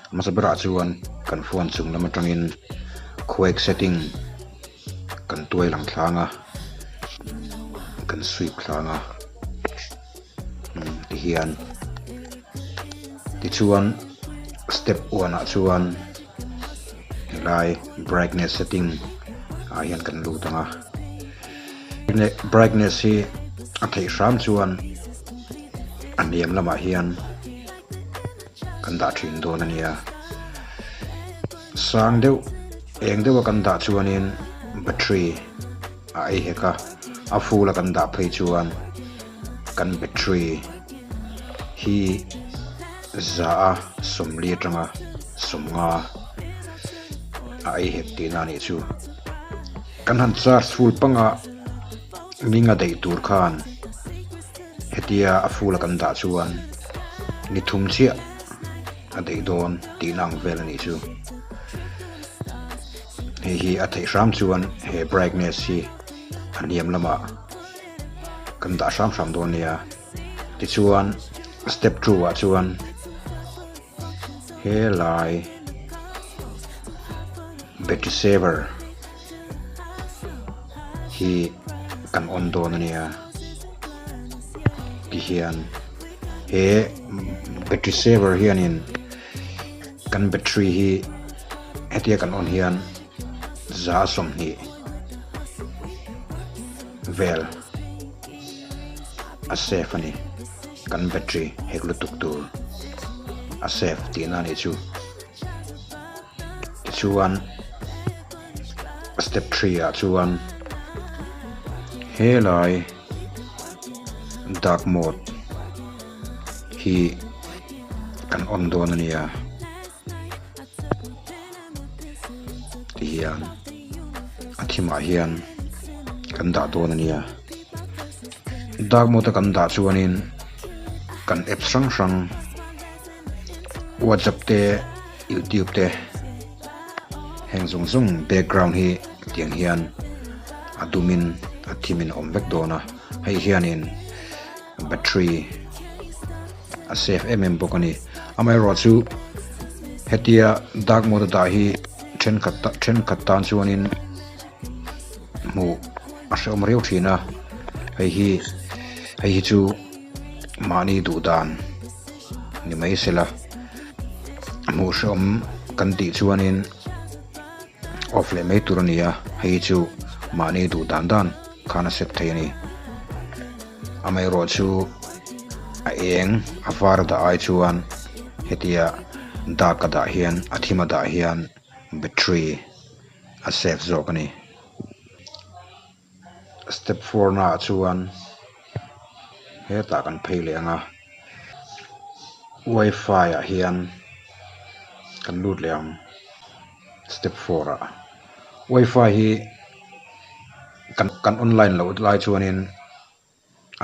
Hmasa berah chuan kan phone chung lam atangin quick setting kan tuai lang thlang a, kan sweep thlang a tihian tichuan step one ah chuan helai brightness setting ah hian kan lut ang a brightness hi a theih hram chuan a hniam lamah hian kan dah thin dawn a nia sang deuh eng deuha kan dah chuanin battery a ei hek a a full a kan dah phei chuan kan battery hi za a sawmli atanga sawmnga a ei hek tihna a nih chu kan han charge full panga hming a daih tur khan hetia a full a kan dah chuan ni thum chiah a daih dawn tihna ang vel a nih chu. Hei hi a theih hram chuan he brightness hi a hniam lamah kan dah hram hram dawn nia tichuan step two ah chuan helai battery saver hi kan on dawn a nia tihian he battery saver hianin. Kan battery hi hetia kan on hian 20% vel a safe a ni. Kan battery hek lutuk tur a safe tihna a nih chu. Tichuan step three ah chuan helai dark mode hi kan on dawn a nia tihian a thimah hian kan dah dawn a nia dark mode a kan dah chuanin kan apps hrang hrang whatsapp te youtube te heng zawng zawng background hi tiang hian a dumin a thimin a awm vek dawn a hei hianin. Battery a safe em em bawk a ni. Amaherawhchu hetia dark mode a dah hi thenkhat thenkhat tan chuanin hmuh a hrehawm riau thin a, hei hi hei hi chu mahni duh dan ni mai sela hmuh hrehawm kan tih chuanin off leh mai tur a ni a, hei hi chu mahni duh dan dan khan a set thei a ni. Amaherawhchu a eng a var dah ai chuan hetia dark a dah hian a thim a dah hian battery a safe zawk a ni. Step four na ah chuan hetah kan phei leh ang a wifi ah hian kan lut leh ang step four ah wifi hi. Kan kan online loh lai chuanin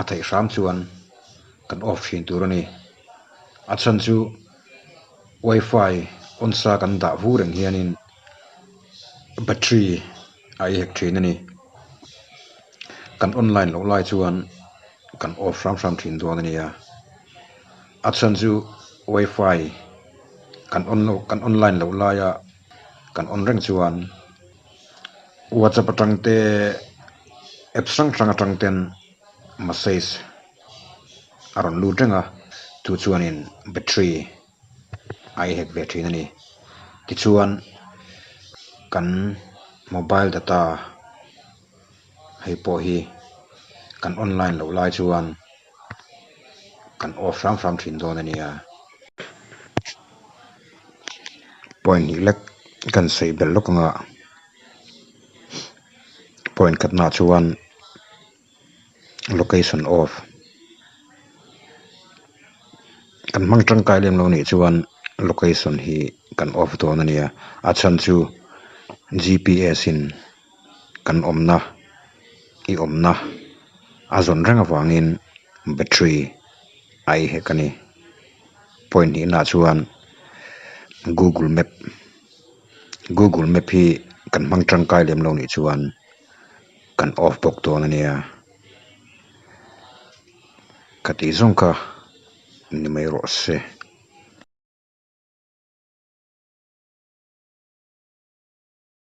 a theih hram chuan kan off thin tur a ni. A chhan chu wifi on sa kan dah vu reng hianin battery a ei hek thin a ni. Kan online loh lai chuan kan off hram hram thin dawn a nia. A chhan chu wifi kan on loh kan online loh laia kan on reng chuan. Whatsapp atang te apps hrang hrang atang ten message a rawn lut reng a chu chuanin battery a ei hek ve thin a ni tichuan kan mobile data hei pawh hi kan online loh lai chuan kan off hram hram thin dawn a nia. Point hnih lek kan sawi belh lawk anga point khatnaah chuan location off kan hmang tangkai lem lo nih chuan location hi kan off dawn a nia a chhan chu G P S in kan awmna i awmna a zawn reng avangin battery a ei hek a ni. Point hnihnaah chuan google map google map hi kan hmang tangkai lem lo nih chuan kan off bawk dawn a nia ka tih zawng kha ni mai rawh se.